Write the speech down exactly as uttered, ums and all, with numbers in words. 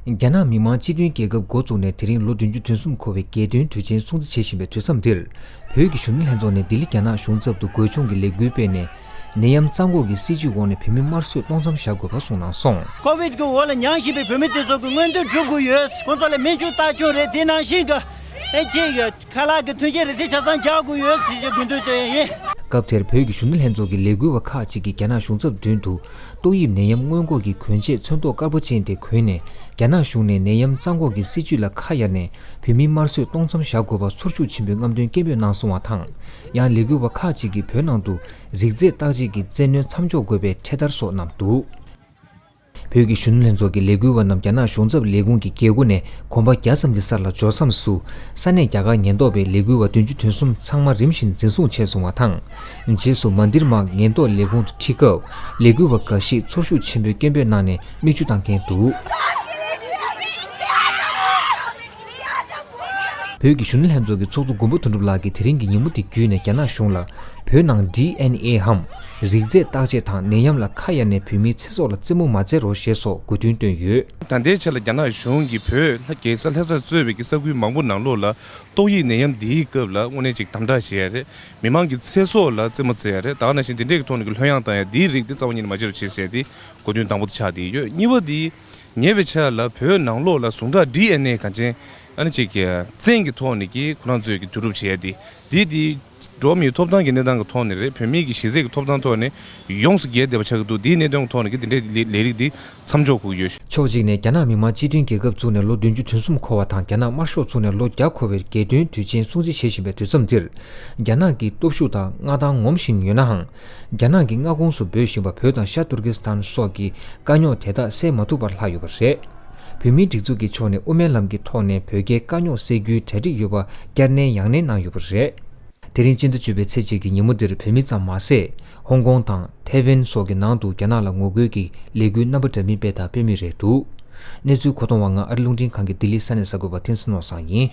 རྒྱ་ནག་མི་དམངས་སྤྱི་མཐུན་རྒྱལ་ཁབ་འགོ་བཙུགས་ནས་དེ་རིང་ལོ་བདུན་ཅུ་དོན་གསུམ་འཁོར་བའི་རྒྱལ་སྟོན་དུས་ཆེན་སྲུང་བརྩི་བྱེད་བཞིན་པའི་དུས་མཚམས་འདིར། བོད་ཀྱི་གཞོན་ནུ་ལྷན་ཚོགས་ནས་ལྡི་ལི་རྒྱ་ནག་གཞུང་ཚབ་ཏུ་དགོས་སྦྱོང་གི་ལས་འགུལ་སྤེལ་ནས། ནད་ཡམས་རྩ་འགོག་གི་སྲིད་ཇུས་འོག་ནས་བོད་མི་དམར་གསོད་གཏོང་མཚམས་བཞག་དགོས་པ་གསུངས་གནང་སོང་། ཀོ་ཝིད་ཀྱི་འོག་ལ་མྱངས་བཞིན་པའི་བོད་མི་དེ་ཚོ་གི་མངོན་འདོད་སྒྲུབ་དགོས་ཡོད། ཁོང་ཚོ་ལ་སྨན་བཅོས་བརྟག་དཔྱད་རེད། དེ་ནང་བཞིན་གྱི་ཨེ་ཅེ་ཡོད། ཁ་ལག་གི་མཐུན་རྐྱེན་རེ་དེ་ཆ་ཚང་སྦྱར་དགོས་ཡོད་ཟེར་ཞེས་དགོས་འདུན་བཏོན་ཡིན། སྐབས་དེར་བོད་ཀྱི་གཞོན་ནུ་ལྷན་ཚོགས་ཀྱི་ལས་འགུལ་བ་ཁག་ཅིག་གིས་རྒྱ་ནག་གཞུང་ཚབ་མདུན་དུ་ཏོག་དབྱིབས་ནད་ཡམས་སྔོན་འགོག་གི་གྱོན་ཆས་ཚོན་མདོག་དཀར་པོ་ཅན་དེ་གོན་ནས་རྒྱ་ནག་གཞུང་ནས་ནད་ཡམས་རྩ་འགོག་གི་སྲིད་ཇུས་ལ་ཁ་གཡར་ནས་བོད་མི་དམར་གསོད་གཏོང་མཚམས་བཞག་དགོས་པ་ཚོར་ཤུགས་ཆེན་པོས་རྔམ་སྟོན་སྐད་འབོད་གནང་སོང་བ་དང་། ཡང་ལས་འགུལ་བ་ཁག་ཅིག་གིས་བོད་ནང་དུ་རིགས་རྫས་བརྟག་དཔྱད་ཀྱི་བཙན་གནོན་མཚམས་འཇོག་དགོས་པའི་འཕྲེད་དར་སོགས་བསྣམས་འདུག་བོད་ཀྱི་གཞོན་ནུ་ལྷན་ཚོགས་ཀྱི་ལས་འགུལ་བ་རྣམས་རྒྱ་ནག་གཞུང་ཚབ་ལས་ཁུངས་ཀྱི་རྒྱལ་སྒོ་ནས་གོམ་པ་བརྒྱ་ཙམ་གྱི་སར་ལ་འབྱོར་མཚམས་སུ། ས་གནས་རྒྱ་གར་ཉེན་རྟོག་པས་ལས་འགུལ་བ་བདུན་ཅུ་དོན་གསུམ་ཚང་མ་རིམ་བཞིན་འཛིན་བཟུང་བྱས་སོང་བ་དང་། རྗེས་སུ་མན་དིར་མཱག་ཉེན་རྟོག་ལས་ཁུངས་དུ་ཁྲིད་སྐབས། ལས་འགུལ་བ་འགའ་ཞིག་ཚོར་ཤུགས་ཆེན་པོས་སྐད་འབོད་གནང་ནས་མིག་ཆུ་བཏང་མཁན་འདུག་བོད་ཀྱི་གཞོན་ནུ་ལྷན་ཚོགས་ཀྱི་ཚོགས་གཙོ་མགོན་པོ་དོན་གྲུབ་ལགས་ཀྱིས་དེ་རིང་གི་ཉིན་མོ་འདི་བརྒྱུད་ནས་རྒྱ་ནག་གཞུང་ལ། བོད་ནང་ཌི་ཨེན་ཨེ་འམ། རིགས་རྫས་བརྟག་དཔྱད་དང་ནད་ཡམས་ལ་ཁ་གཡར་ནས་བོད་མིའི་ཚེ་སྲོག་ལ་རྩེད་མོ་མ་རྩེ་རོགས་ཞེས་སོགས་དགོས་འདུན་བཏོན་ཡོད། ད་ལྟའི་ཆར་ལ་རྒྱ་ནག་གཞུང་གིས་བོད་ལྷ་རྒྱལ་ས་ལྷ་སར་གཙོས་པའི་ས་ཁུལ་མང་པོ་ནང་ལོགས་ལ་ཏོག་དབྱིབས་ནད་ཡམས་འདིའི་སྐབས་ལ་དངོས་གནས་ཅིག་དམ་དྲག་བྱེད་ཡ་རེད། མི་མང་གི་ཚེ་སྲོག་ལ་རྩེད་མོ་རྩེ་ཡ་རེད། ད་ག་ནང་བཞིན་དེ་འདྲས་ཀྱི་ཐོག་ནས་ཀྱི་ལྷོད་ཡངས་བཏང་ཡ་འདིའི་རིགས་དེ་རྩ་བ་ཉིད་ནས་མ་བྱེད་རོགས་བྱེད་ཟེར་ཏེ་དགོས་འདུན་དང་པོ་དེ་ཆགས་བསྡད་ཡོད། གཉིས་པ་དེ། ཉེ་བའི་ཆར་ལ་བོད་ནང་ལོགས་ལ་ཟུངས་ཁྲག་ཌི་ཨེན་ཨེ་གང་ཅན་ཨ་ནི་ཅིག་གི་བཙན་གྱི་ཐོག་ནས་ཀྱི་ཁོ་རང་ཚོས་ཀྱི་བསྡུ་རུབ་བྱས་ཏེ། འདི་དེ་འགྲོ་བ་མིའི་ཐོབ་ཐང་གི་གནས་སྟངས་ཀྱི་ཐོག་ནས་རེད། བོད་མིའི་གི་གཞི་རྩའི་གི་ཐོབ་ཐང་ཐོག་ནས་ཡོངས་སུ་འགལ་བསྡད་པ་ཆགས་ཀྱི་འདུག་འདིའི་གནད་དོན་གྱི་ཐོག་ནས་ཀྱི་འདི་འདྲའི་ལས་ལས་རིགས་འདི་མཚམས་འཇོག་དགོས་ཀྱི་ཡོད། ཕྱོགས་གཅིག་ནས་རྒྱ་ནག་མི་དམངས་སྤྱི་མཐུན་རྒྱལ་ཁབ་བཙུགས་ནས་ལོ་བདུན་ཅུ་དོན་གསུམ་འཁོར་བ་དང་། རྒྱ་ནག་དམར་ཤོག་བཙུགས་ནས་ལོ་བརྒྱ་འཁོར་བའི་རྒྱལ་སྟོན་དུས་ཆེན་སྲུང་བརྩི་བྱེད་བཞིན་པའི་དུས་མཚམས་འདིར། རྒྱ་ནག་གི་སྟོབས་ཤུགས་དང་མངའ་ཐང་ངོམ་བཞིན་ཡོད་ནའང་། རྒྱ་ནག་གི་མངའ་ཁོངས་སུ་འབོད་བཞིན་པ་བོད་དང་ཤར་ཏུར་ཀི་སི་ཐན་སོགས་ཀྱི་དཀའ་རྙོག་དེ་དག་སེལ་མ་ཐུབ་པར་ལྷག་ཡོད་པ་རེད། བོད་མིའི་སྒྲིག་འཛུགས་ཀྱི་ཕྱོགས་ནས་དབུ་མའི་ལམ་གྱི་ཐོག་ནས་བོད་རྒྱའི་དཀའ་རྙོག་སེལ་རྒྱུའི་གྲ་སྒྲིག་ཡོད་པ་བསྐྱར་ནན་ཡང་ནན་གནང་ཡོད་པ་རེད། དེ་རིང་སྤྱི་ཟླ་བཅུ་པའི་ཚེས་གཅིག་གི་ཉིན་མོ་འདིར་བོད་མི་ཙམ་མ་ཟད། ཧོང་ཀོང་དང་ཐེ་ཝན་སོགས་ཀྱི་ནང་དུ་རྒྱ་ནག་ལ་ངོ་རྒོལ་གྱི་ལས་འགུལ་རྣམ་པ་འདྲ་མིན་སྤེལ་དང་སྤེལ་མུས་རེད་འདུག་གནས་ཚུལ་མཁོ་གཏོང་བ་ང་ཨ་རི་རླུང་འཕྲིན་ཁང་གི་ལྡི་ལི་ས་གནས་གསར་འགོད་པ་ཐིན་སི་ནོར་བཟང་ཡིན།